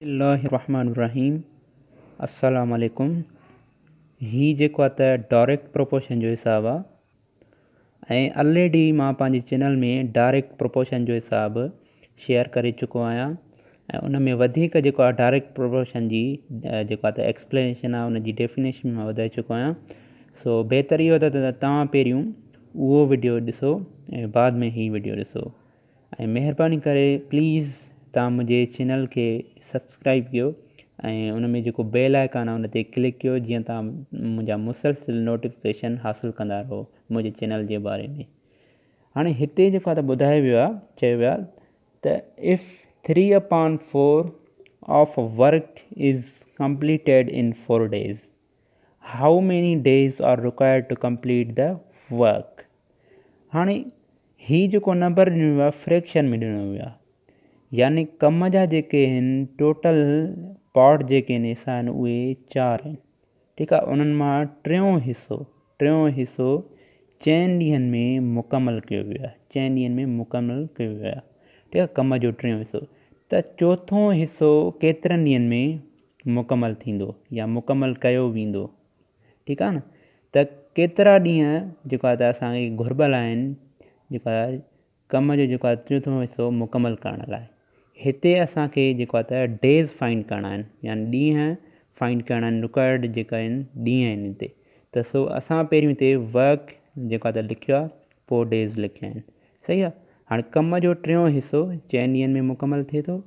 الله الرحمٰن الرحيم السلام عليڪم. هي جيڪو آ ته ڊائريڪٽ پروپوشن جو حساب آ ۽ الريڊي مان پنهنجي چينل ۾ ڊائريڪٽ پروپوشن جو حساب شيئر ڪري چڪو آهيان ۽ ان ۾ وڌيڪ جيڪو آ ڊائريڪٽ پروپوشن جي جيڪو آ ته ايڪسپلينيشن آ ان جي ڊيفينيشن مان ٻڌائي چڪو آهيان. سو بهتر اهو ته توهان پهريون اهو وڊيو ڏسو ۽ بعد ۾ هي وڊيو ڏسو ۽ مهرباني ڪري پليز توهان منهنجي چينل کي سبسڪرائب ڪيو ۽ ان ۾ جيڪو بيل آئيڪان آهي ان تي ڪلڪ ڪيو جيئن توهان منهنجا مسلسل نوٽيفڪيشن حاصل ڪندا رهو منهنجي چينل جي باري ۾. هاڻي هتي جيڪو آهي ته ٻڌايو ويو آهي چيو ويو آهي ته if three upon four of work is completed in four days how many days are required to complete the work. هاڻي هي جيڪو نمبر ڏنو ويو آهي فريڪشن ۾ ڏنو ويو آهي يعني ڪم جا جيڪي آهن ٽوٽل پارٽ جيڪي آهن حصا آهن اهي چار آهن ٺيڪ آهي انهن مان ٽيون حصو ٽيون حصو چئن ڏينهن ۾ مڪمل ڪيو ويو آهي چئن ڏينهن ۾ مڪمل ڪيو ويو آهي ٺيڪ آهي ڪم جو ٽيون حصو ته چوٿون حصو ڪيترن ڏينهن ۾ مڪمل ٿيندو يا مڪمل ڪيو ويندو ٺيڪ آهي نه ته ڪيترا ڏينهن جيڪو آهي ته اسان کي گهربل آهن جيڪو آهي ڪم جو جيڪو آهي چوٿون حصو مڪمل ڪرڻ لاء هتي اسان کي جيڪو آهي ته ڊيز فائنڊ ڪرڻا آهن يعني ڏينهن فائنڊ ڪرڻا آهن رڪوائرڊ جيڪا آهن ڏينهن آهن هتي ته سو اسان پهريون هتي ورڪ جيڪو آهي ته لکيو آهي پوء ڊيز لکيا آهن صحيح آهي هاڻي ڪم جو ٽيون حصو چئن ڏينهن ۾ مڪمل ٿئي ٿو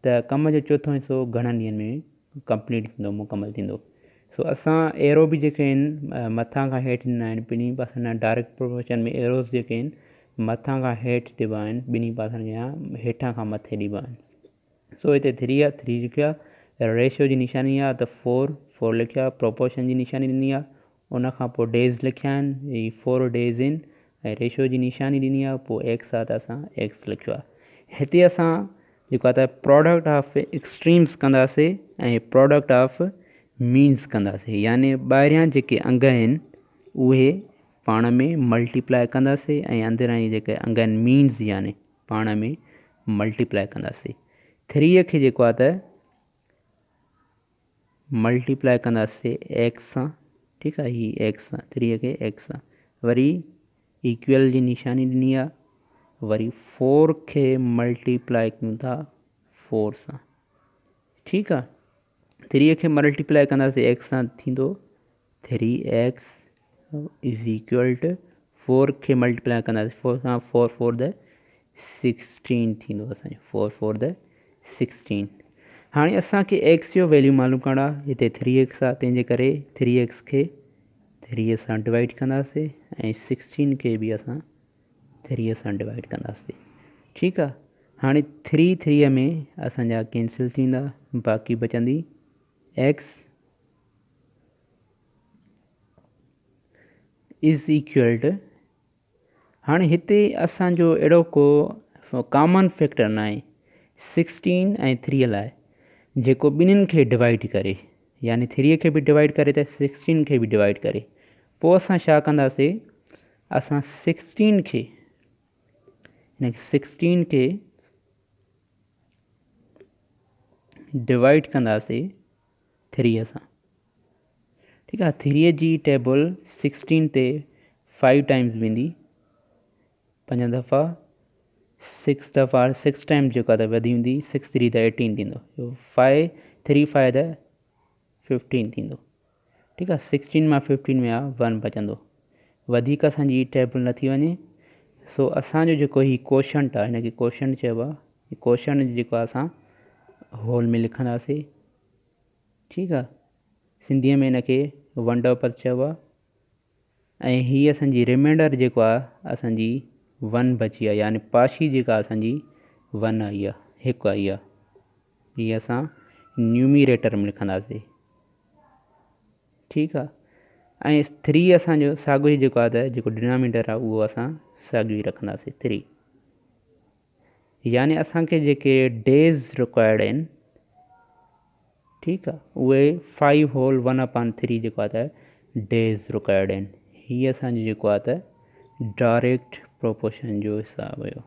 ته ڪم جو چوٿون حصو گهڻن ڏينهن ۾ ڪمپليٽ ٿيندو مڪمل ٿيندو. سو اسان ايرو به جيڪي آهن مٿان کان هيٺ ڏنا آهن ٻنهي پاسن کان ڊائريڪٽ پروپورشن ۾ ايروز جيڪي آهن مٿان کان هيٺ ڏبا آهن ٻنهي پاسن کان هيٺان کان مٿي ڏبا آهن. سو هتي ٿري آهي ٿري لکيو آهي ريشو جي نشاني آهي ته فور فور لکيو آهي پروپورشن جي نشاني ڏني آهي ان کان پوء ڊيز لکيا آهن هي فور ڊيز آهن ۽ ريشو جي نشاني ڏني آهي پوء ايڪس آهي ته اسان ايڪس لکيو آهي هتي اسان جيڪو آهي ته پراڊڪٽ آف ايڪسٽريمز ڪنداسي ۽ پراڊڪٽ آف مينز ڪنداسي يعني ٻاهريان جيڪي انگ آهن اهي پاڻ ۾ ملٽيپلائي ڪنداسي ۽ اندران جيڪي انگ آهن مينز يعني پاڻ ۾ ملٽيپلائي ڪنداسي ٿريء کي جيڪو آهي ته ملٽيپلائي ڪنداسي ايڪس سان ٺيڪ آ هي ايڪس سان ٿري کي ايڪس سان وري ايڪول جي نشاني ڏني آ وري فور کي ملٽيپلائي ڪيون ٿا فور سان ٺيڪ آ ٿري کي ملٽيپلائي ڪنداسي ايڪس سان ٿيندو three x is equal to four کي ملٽيپلائي ڪنداسي فور سان فور فور the sixteen ٿيندو اسانجو فور فور the sixteen. هاڻي اسانکي ايڪس جو ويليو معلوم ڪرڻو آهي هتي ٿري ايڪس آهي تنهن جي ڪري ٿري ايڪس کي ٿري سان ڊوائيڊ ڪنداسي ۽ سڪسٽين کي به اسان ٿري سان ڊوائيڊ ڪنداسي ٺيڪ آهي. هاڻي ٿري ٿري ۾ اسانجا ڪينسل ٿيندا باقي بچندي ايڪس is equal two. هاڻي هتي اسان جو اهڙو ڪو ڪامن فيڪٽر ناهي سڪسٽين ۽ ٿريء لاء جيڪو ٻنهين کي ڊوائيڊ ڪري يعني ٿريء کي به ڊوائيڊ ڪري ته سڪسٽين کي به ڊوائيڊ ڪري. پوء اسان ڇا ڪنداسي اسان سڪسٽين کي هن سڪسٽين کي ڊوائيڊ ڪنداسي ٿريء سان ٺيڪ آ. ٿريء جي ٽيبل سڪسٽين تي فائيو ٽائمز ويندي پنج دفعا سڪس دفعا سڪس ٽائمز جيڪا ته وڌي ويندي سڪس ٿري ته ايٽين ٿيندو فائيو ٿري فائيو ته ففٽين ٿيندو ٺيڪ آ. سڪسٽين مان ففٽين ويا ون بچندو وڌيڪ اسان جي ٽيبل نه ٿي وڃي. سو اسان جو جيڪو هي ڪوشنٽ آ هن کي ڪوشنٽ چئبو آ هي ڪوشنٽ جيڪو آ اسان هول ۾ لکنداسي ٺيڪ آ. سنڌيء ۾ ان کي ونڊ اپر چئبو آ ۽ هي اسان جي ريمينڊر جيڪو آ اسان جي ون بچي آ يعني پاشي جيڪا اسان جي ون آئي آ هڪ آئي آ هي اسان نيوميريٽر ۾ لکنداسي ٺيڪ آ. ۽ ٿري اسان جو ساڳيو ئي جيڪو آ ته جيڪو ڊيناميٽر آ اهو اسان ساڳيو ئي رکنداسي ٿري يعني اسان کي جيڪي ڊيز رڪوائرڊ آهن ٺيڪ آ اهي five whole one upon three جيڪو آ ته ڊيز رڪوائرڊ آهن. هي اسان جو جيڪو آ ته ڊائريڪٽ پروپورشن جو حساب هيو.